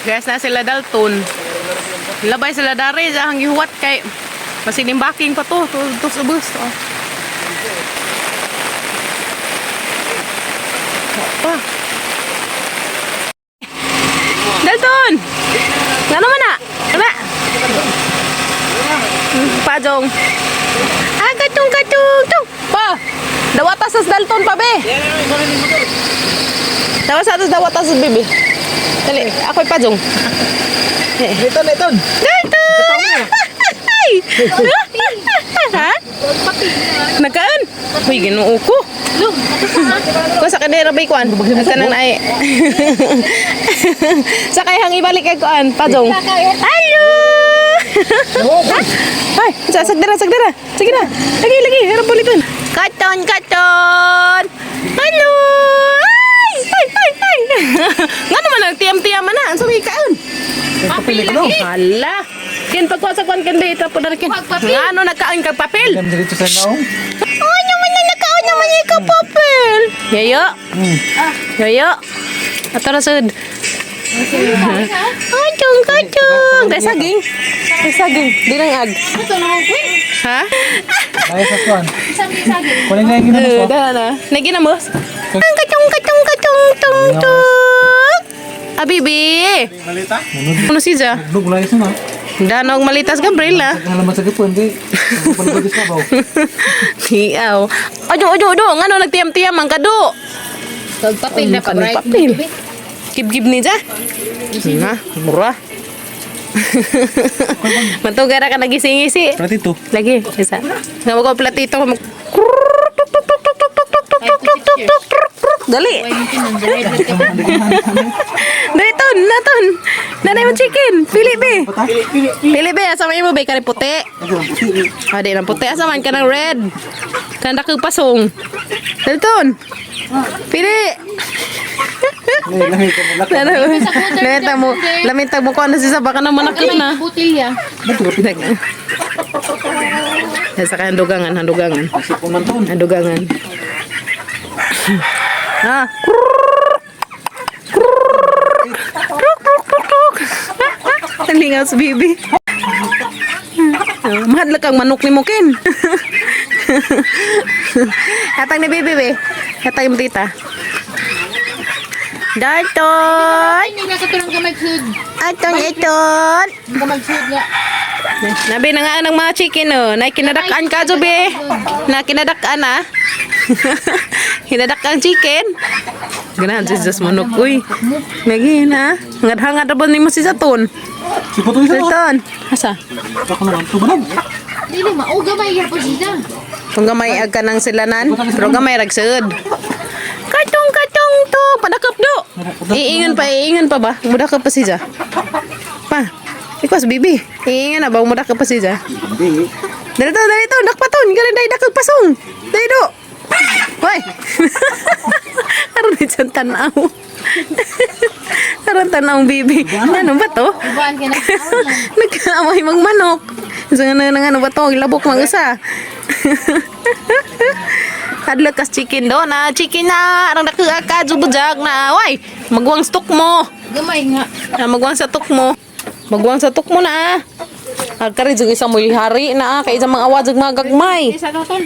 Guys, na sila Dalton. Labay sila dari sa hang gihuwat kay masilimbaking pa to, to, to sa bus. Oh. Pa. Dalton! Nga naman na? Ano? Pajong. Ah, katong, katong, tong. Pa! Dawata sa Dalton pa, be. Dawa sa atos, dawata sa bibi. Dali, ako'y pajong. Ito na ito. Dalton! Ay! Ha? Nagkaan? Uy, ginoo ko. Ko sa kanila bay kuan. Ang kanang ay. Sa kay hang ibalik kay kuan, pajong. Hello! Ay, sa sagdara, sagdara. Sige na. Lagi, lagi, harap ulitin. Katon, katon. Hello! Ay, ay, ay, ay. Nga naman ang tiyam-tiyam na. Ang sabi kaon. Papel ko. Hala. Kin pagkuha sa kuan kin be ito po na kin. Nga ano nagkaon kag papel? Dito sa naong. Oh, naman na nagkaon naman ikaw papel. Yayo. Yayo. Ato ra sud. Kacong, kacong. Dai saging. Dai saging. Di lang ag. Ha? Ay, sa kuan. Kunin na yung ginamos Eh, ko. dah na. Naginamos. Ang kacong, kacong, kacong, tong, tong. Abibi. Malita? Ano siya? Nug lay sa na. Danog malitas Gabriel ah. Halaman sa gipon di. Palabas ka ba? Hiaw. Ojo, ojo, ojo. Ngano nagtiyam-tiyam ang kado? Papel na Ano papel? Kib-kib ni ja. Na, mura. Matugara ka nagising-isi. Platito. Lagi, isa. Nga mo ko platito ko mag Dali. Dali ton, naton. Nanay mo chicken. Pili be. Pili be, asa man mo be kani puti. Ah, di lang puti. Asa man kanang red. Kanang dakong pasong. Dali ton. Pili. Lamita mo, lamita mo ko ano siya baka na manakit na. Butilya. Sa handugangan, handugangan. Handugangan. Ha? Kruk, kruk, kruk, kruk. Ang sa bibi. Mahadlak kang manok ni Mukin. Hatang ni bibi, be. Hatang yung tita. Dalton! Ay, hindi na katulong ka magsud. Aton, iton! Ka magsud nga. Nabi na nga ng mga chicken oh. Na kinadakaan ka be. Na kinadakaan ah. Kinadakaan chicken. Ganahan si Diyos manok uy. Lagi na. Hangad-hangad ra ba nimo si Saton? Si Putoy sa. Saton. Asa? Ako naman tubanog. Dili mauga may yapon siya. Kung gamay ag ka ng silanan, pero gamay rag suod. Katong katong to, padakap do. Iingon pa ba? Mudakap pa siya. Pa. Ikwas bibi. Iingon na ba mudakap pa siya? Hindi. Dali to, dali to, dakpaton, galing dai dakag pasong. Dali do. Hoy. Aron ni chan tanaw. Aron tanaw bibi. Ano ba to? Ubaan ka na. Nagkaamay magmanok. So ano ano ano ba to? Labok mang usa. Hadlok kas chicken do na chicken na arang dakua ka jubujag na way magwang stock mo. Gamay nga. Ah, magwang sa tuk mo. Magwang sa tuk mo na ah. Agkari jug isa mo hari na ah kay isa mga awa jug mga gagmay. Isa ka tol.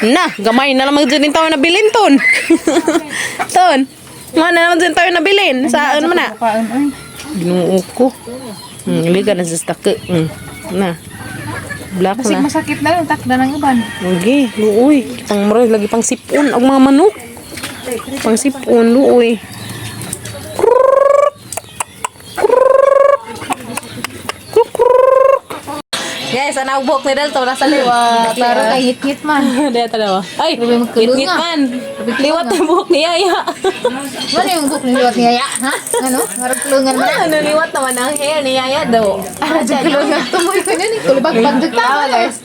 Na, gamay na naman dyan yung tao na bilin ton. Ton. Mga na naman dyan tayo na bilin. Saan man na? Ginoo ko. Liga na sa stake. Na. Black Basig na. masakit na lang takda ng uban. Lagi, luoy. Pang maroy, lagi pang sipon. Ang mga manok. Pang sipon, luoy. Guys, ang buhok ni Delto nasa liwat. Klaro kay hit-hit man. Dito na ba? Ay, Grabe magkulong ngit-ngit ah. man. Liwat ang buhok ni Yaya. Wala yung buhok ni liwat niya ya, ha? Ano? Ngarag kulungan man. Ano, liwat naman ang hair ni Yaya daw. Kulungan tumoy ko niyan, kulubag pagdag tama guys.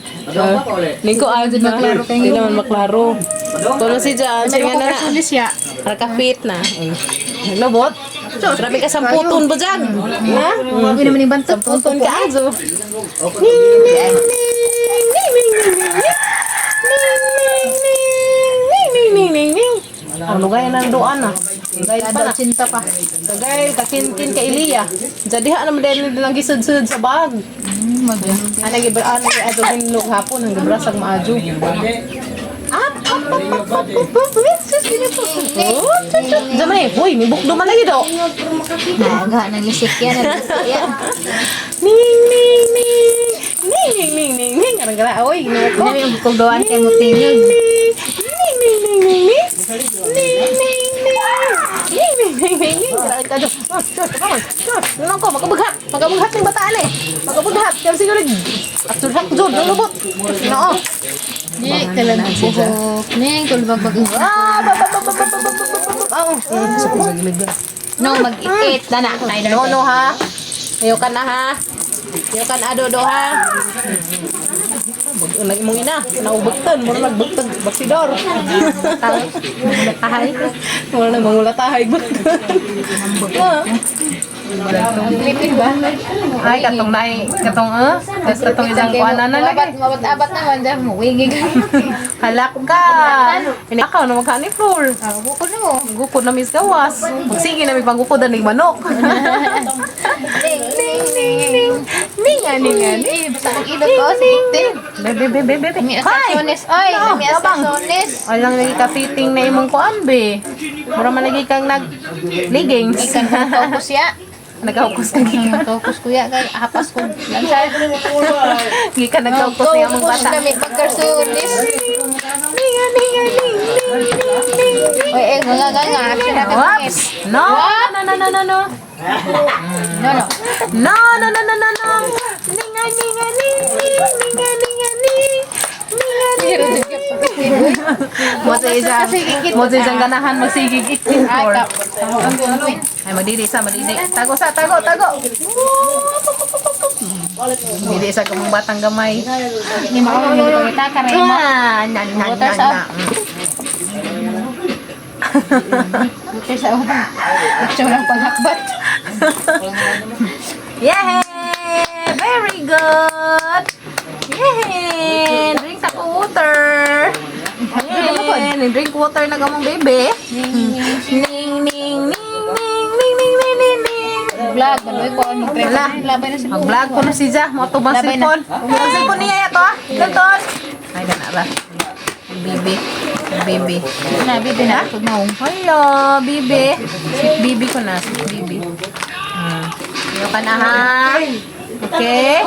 Liko, ah, di maklaro kayo. Hindi naman maklaro. Kuno si Jan, sige na na. Sulis ya. Nakafit na. Naglobot. Grabe ka sa puton ba dyan? Ha? Hindi naman yung bantot. Puton ka, Azo. Ning, ning, ning, ning, ning, ning, ning. Ning, ning, ning, ning, ning, ning, ning. Ang lugay na ang duan na. Lugay pa na. Kada 80 pa. Kagay, kakinkin ka Iliya. Jadi ha naman din lang gisud-sud sa bag. Ana gibra ana gi adto hinlog hapon ang gibra sa maadyo. Up, up, up, up, up, up, up, up, Diyan hoy, ni bukdo man lagi do. Naga nang isik yan. Nag-isik yan. Ning ning ning. Ning ning ning ning ning. Arang gara oy, ginoo ko. Ano yung bukog-doan kay mo tingog. Ning ning ning ning ning. Ning ning ning. Ning ning ning ning ning. Grabe ka dyan. Ah, sure, come on. Sure. Ano ko, makabughat. Makabughat ng bataan eh. Makabughat. Kaya siguro, Absurd jud, ang lubot. Ginoo. Ni, kalang buhok. Ni, kulbag bag. Ah, ba ba ba ba ba ba ba ba ba ba. Oh. No, mag-iit na na. No, no ha. Ayaw ka na ha. Ayaw ka na adodo ha. Nag imong ina, naubagtan, mura nagbagtag, baksidor. Tahay. Mura na mangulatahay bagtan. Pilipin ba? Ay, katong nai, katong tas katong isang kuanan na lagi. Mabat-abat naman dyan. Wingig. Halak ka. Inakaw na magkaan ni Flor. Ah, bukod na mo. Gukod na mis gawas. Magsige na may panggukod na manok. Ning, ning, ning, ning. Ning, ning, ning. Eh, basta ang ilog ko. Sige. Bebe, bebe, bebe. May Hi! asasones. Ay, No, may tabang. asasones. Walang lagi ka fitting na imong kuan be. Mura man lagi kang nag leggings. Ikan focus ya. Nagkaukos ka gikan. Focus kuya kay hapas ko. Lansa. Gikan nagkaukos niya among Focus bata. na may pagkarsunis. Ninga ninga ning ning ning ning. Oy, eh, nga nga nga. Action na Whoops! No! No no no no no. No, no. No no no no no no. Ninga ninga ning ning ninga ninga ning. Ninga ninga ning. Mo sa isang mo sa isang ganahan magsigig itin Ay, for. kap. Ay, madidi sa, madidi. Tago sa, tago, tago. Dili sa kamong batang gamay. Ni mao ni ko ta karay mo. Ah, na, na, na, Water sa- na. Buter sa uba. Action lang panghakbat. Yay! Very good! Yay! Drink sa water! Yay! Drink water na kamong baby. Ning, ning, ning, ning, ning, ning, ning, ning, ning. Vlog, ano ko ano Wala. Labay na si Mag-vlog ko na si Ja. Mo to bang Labay na. cellphone? Ang cellphone niya yato ah. Dalton. Ay, gana ba? Bibi. Bibi. Na bibi na pag mo. Hello, Bibi. Bibi ko na. Bibi. Iyo ka na ha. Okay.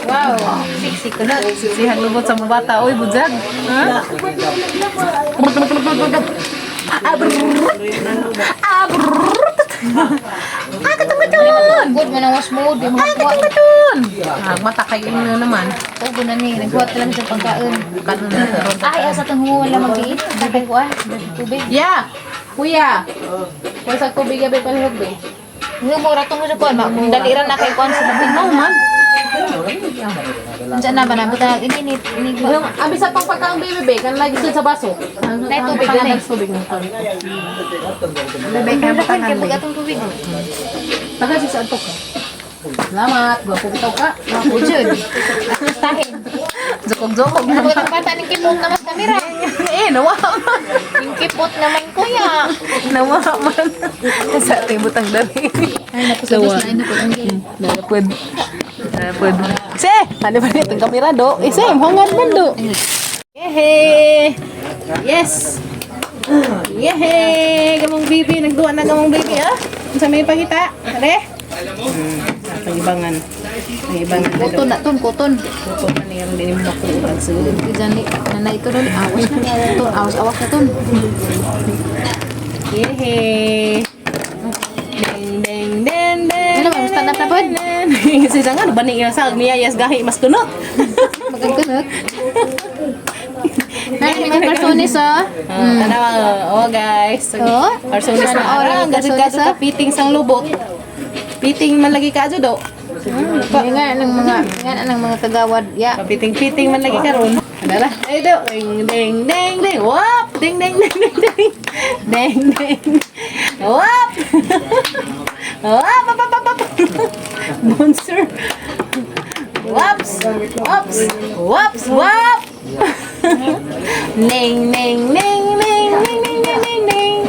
Wow. Sexy ko na. Sihan lubot sa mga bata. Uy, budzag. Ha? Ah, brrrr. Ah, brrrr. Ah, katong-katong. Good man ang was mo, di mo Ah, kuha. katong-katong. Ah, mata kayo na naman. Ugo na ni, nagbuhat na lang sa pagkaon. Kanon na. Ay, asa tang huwa lang mag-iit. Takay ko ah. Tubig. Yeah. Kuya. Wala sa tubig gabi palihog be. Hindi mo ratong mo sa kuan, daliran na kay kuan sa tubig. No man. Unsa na ba na buta ininit inig ba? Yung abi sa pang pagkaang baby be kan lagi sa baso. Nay, tubig na, eh. Tubig na to. Bebe kaya Kay butangan pag atong tubig. Taga si sa antok ka. Salamat, gwapo bitaw ka. Ako jud. Tahin. Zukog-zukog Ano na. ba bata ning kipot na mas kamera? Eh, nawa man. Ning kipot naman kuya. Nawa man. Sa ating butang dali. Ay naku, sa na ang game. Napod. Napod. Se, ano ba nitong kamera do? Eh, se, hangan man do. Yehe. Yes. Yehe, gamong baby, nagduwa na gamong baby ah. Unsa may pangita? Are? Pangibangan. Pangibangan. Kuton na ton, kuton. Kuto man niya rin din mo makuha sulod. Diyan ni nanay ito ron, awas na niya ton, awas awas na ton. Yehe. Deng deng deng deng. Ano ba, stand up na pod? Si nga ano ba ni sa niya yes gahi mas kunot. Magagkunot. Nanay mga personis oh. Tanawa, oh guys. Oh? Karsunis na Sana all arang karsunis, gadud ah. ka piting sang lubot. Piting man lagi ka do. Nga ng mga nga ng mga kagawad ya. Piting-piting man lagi karon. Adala. Ay do. Ding ding ding ding. Wap! Ding ding ding ding ding. Ding ding. Wap! Wap! Wap! Wap! Wap! Monster. Waps! Waps! Waps! Wap! Ning ning ning ning ning ning ning ning ning.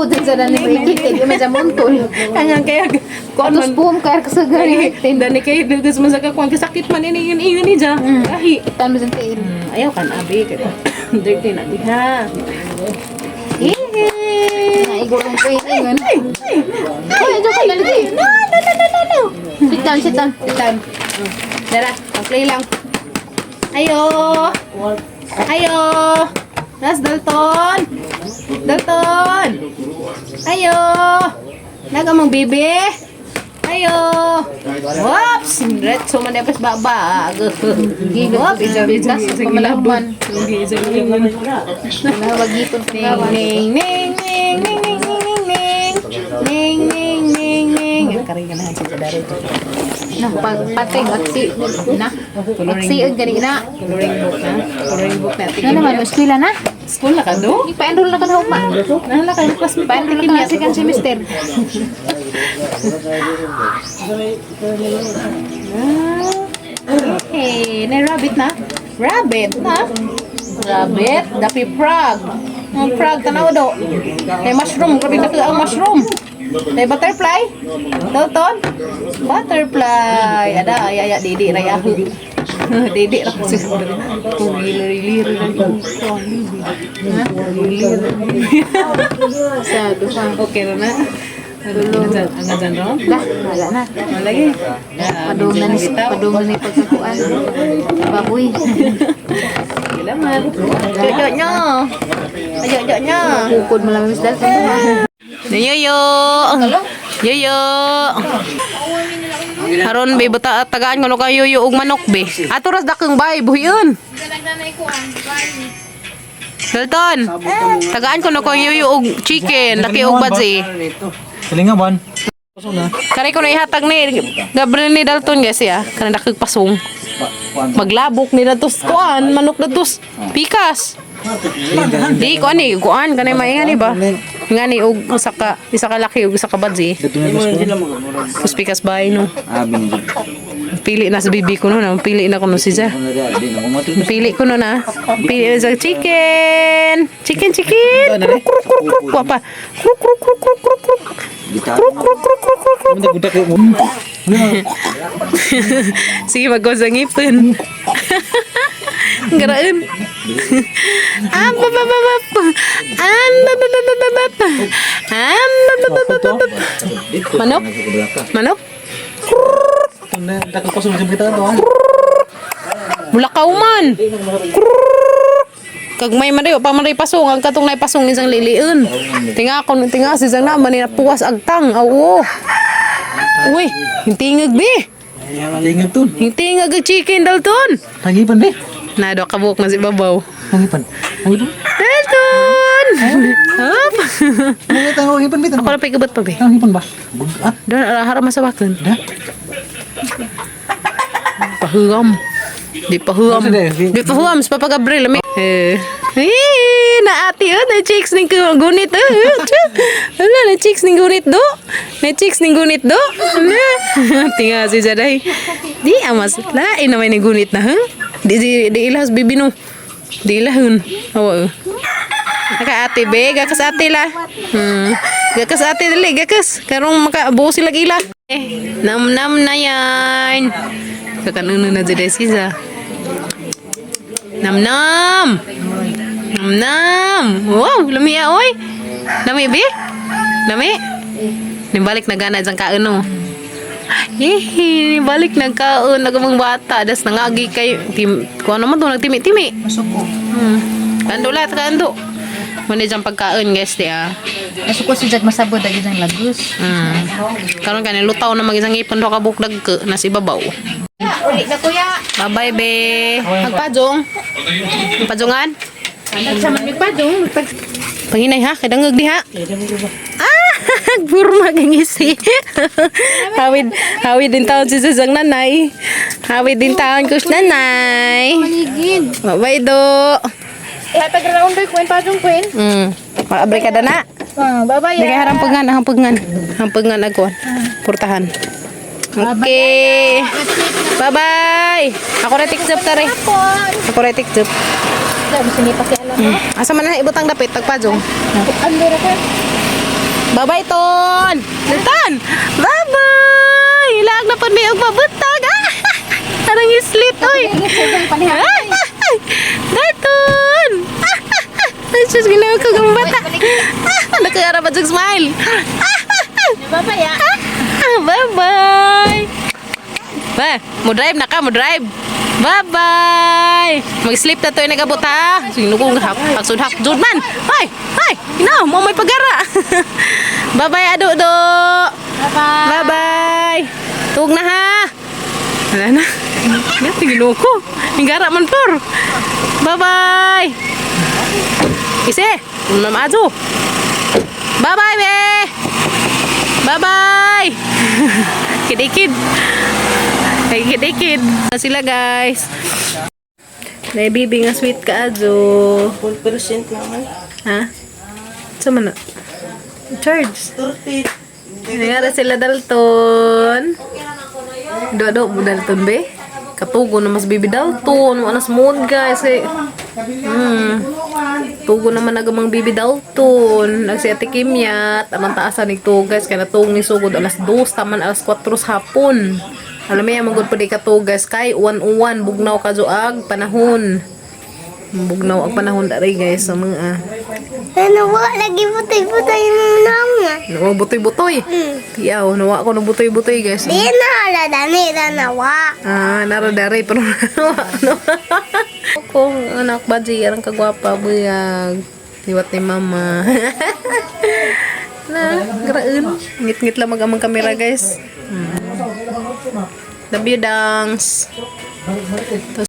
Sabod sa dani ikit di man sa muntol. Ang kaya kuan Atos man buhom kay kasagari. Dani kay dugos man sa kakuan kasakit man ini ini ini ja. Ahi. Tan mo sa tiil. Ayaw kan abi kay dirty na diha. Yehey! Naigurong ko yun. Ay, ay, joke lang lagi. No, no, no, no, no, no. Sit down, sit down. Sit down. Dara, play lang. Ayo. Ayo. Nas Dalton. Dalton. Ayo. Nagamang bibi. Ayo. Whoops! Diretso man dapat baba. Whoops! Bigas, pamalaman. Ning Nawagipon ning ning ning ning ning ning ning ning ning ning ning ning. Karingan na si Jadari. Na pagpatay aksi na. Aksi ang gani na. Coloring book na. Coloring book na. Na naman eskwela na. School na ka do? Pa-enroll na ka na hugma. Nahala ka yung classmate. Pa-enroll na ka na second semester. Okay, na rabbit na. Rabbit na. Rabbit, dapi frog. Ang frog tanaw do. May mushroom, grabe na ang mushroom. May butterfly. Dalton. Butterfly. Ada ay ay didi ra yahu. Didi ra ko siguro. Kung gilir-lir na ko. Sa duha. Okay ra na. Ang dyan ro? Dah, wala na. Malagi. Padung na ni padung na ni pagkakuan. Baboy. Salamat. Ayo, nyo. Ayo, nyo. Kukod mo lang Miss Dalton. Yoyo. Yoyo. Haron be buta tagaan kuno ka yoyo og manok be. Ato ras dakeng bay buhion. Dalton. Tagaan kuno ka yoyo og chicken, laki og badzi. Kalingawan. Kare ko na ihatag ni Gabriel ni Dalton guys ya. Kanang dakeng pasong. Maglabok ni datos kuan, manok datos pikas. Di kuan ni kuan kanay maingan ni ba? Ngani og isa ka laki og isa ka badzi. Tapos pikas bay no. Pili na sa bibi ko no, na pili na ko no si Ja. Pili ko no na. Pili na sa chicken. Chicken chicken. Kruk kruk kruk kruk pa. Kruk kruk kruk kruk kruk kruk. Kruk kruk kruk kruk kruk kruk. Budak mo. Sige, mag-go sa ngipin. Garain. Am ba ba ba ba. Am ba ba ba ba ba ba. Am ba ba ba ba ba ba. Manok? Manok? Nakapasok sa kita to. Mulakaw man. Kag may man pa man pasong ang katong nay pasong isang liliun. Tinga ko tinga si isang naman ni napuwas agtang. Awo. Uy, hintingag bi. Tingag tun. Hintingag ang chicken Dalton. Hangipan be. Nado kabuk na si babaw. Hangipan. Hangipan. Dalton! Hop! Ano tango hangipan be? Ako na pigabot pa be. Hangipan ba? Bugat. Doon ara haram masawakan. Dah. Pahuam. Di pahuam. Di pahuam sa Papa Gabriel. May eh. Eh, naati oh, na chicks ning gunit oh. Ala, na chicks ning gunit do. Na chicks ning gunit do. Ala. Tinga si Jaday. Di amas lain naman ni gunit na, huh? Di di, di ilahas bibi no. Di ilahon. Awa. Oh. Naka ate be, gakas ate la. Gakas ate dali, gakas. Karong maka buo sila ila. Eh, nam nam na yan. Kakanuno na dyan siya. Nam nam. Nam nam. Wow, lami ah, oy. Lami be? Lami? Nimbalik na gana dyan kaon no. Yehe, balik na kaon nagumang bata das nangagi kay tim kuno naman to nagtimi-timi. Masuko. Kando lahat, kando. Muna dyan pagkaon, guys, di ah. Masuko si Jag masabod agi ng lagos. Karon kanin lutaw na mag-isang ipon do ka bukdag ka nas ibabaw. Uli na kuya. Bye-bye, be. Magpajong. Pajungan. Nagsaman mi padung. Panginay ha, kay dangag diha. Ah, burma kang isi. Hawid, hawid din taon si Sasang nanay. Hawid din taon ko si nanay. Manigid. Bye-bye do. Hatag ra undoy kuan padung kuan. Maabre ka na. Ah, bye-bye. Dagay harampangan, hampangan. Hampangan ako. Purtahan. Okay. Bye-bye. Ako ra tiksup tare. Ako ra tiksup. Gusto niya pakialam. Asa man na ibutang dapit tagpajong. Ando ra ka. Bye-bye, Ton. Ton. Bye-bye. Ilaag na pud mi og mabutag. Ah! Arang islit oy. Ah! Dalton. Ay, sus, ginawa ko ng bata. Ah, nakaara pa sa smile. Bye-bye ah. Ah, bye-bye. Ba, mo drive na ka, mo drive. Bye-bye. Mag-sleep na to yung nagabot ha. Sino kong haksud hakjud man. Hay, hay, ina, mo may pagara. Bye-bye, ado do. Bye-bye. Bye-bye. Tug na ha. Wala na. Na, tigilo ko. Hingara man por. Bye-bye. Ise, Ma'am Ajo. Bye-bye, be. Bye-bye. Kidikid. Ay, kidikid. Na sila, guys. Nay, bibi nga sweet ka, Ajo. 1% naman. Ha? Sa man na? Charge. 30. Nangyari sila Dalton. Do mo Dalton be. Katugo na mas bibi Dalton. Wala smooth guys. Kay, Tugo naman nagamang bibi Dalton. Nagsi Ate Kimyat. Amang taasan ni to guys. Kaya natong ni sugod alas 2. Taman alas 4 sa hapon. Alam mo yan, magod pa di ka to guys. Kay uwan-uwan. Bugnaw ka ang panahon. Bugnaw ang panahon dari guys. Sa mga ah. Nawa lagi putay-putay ng nawa. Nawa butoy-butoy. Tiyaw, nawa ko ng butoy-butoy guys. Di na ala dani na nawa. Ah, naro dari pero nawa no. Kung anak baji arang kagwapa buyag. Liwat ni mama. Na, graun. Ngit-ngit lang mag amang kamera guys. W dangs.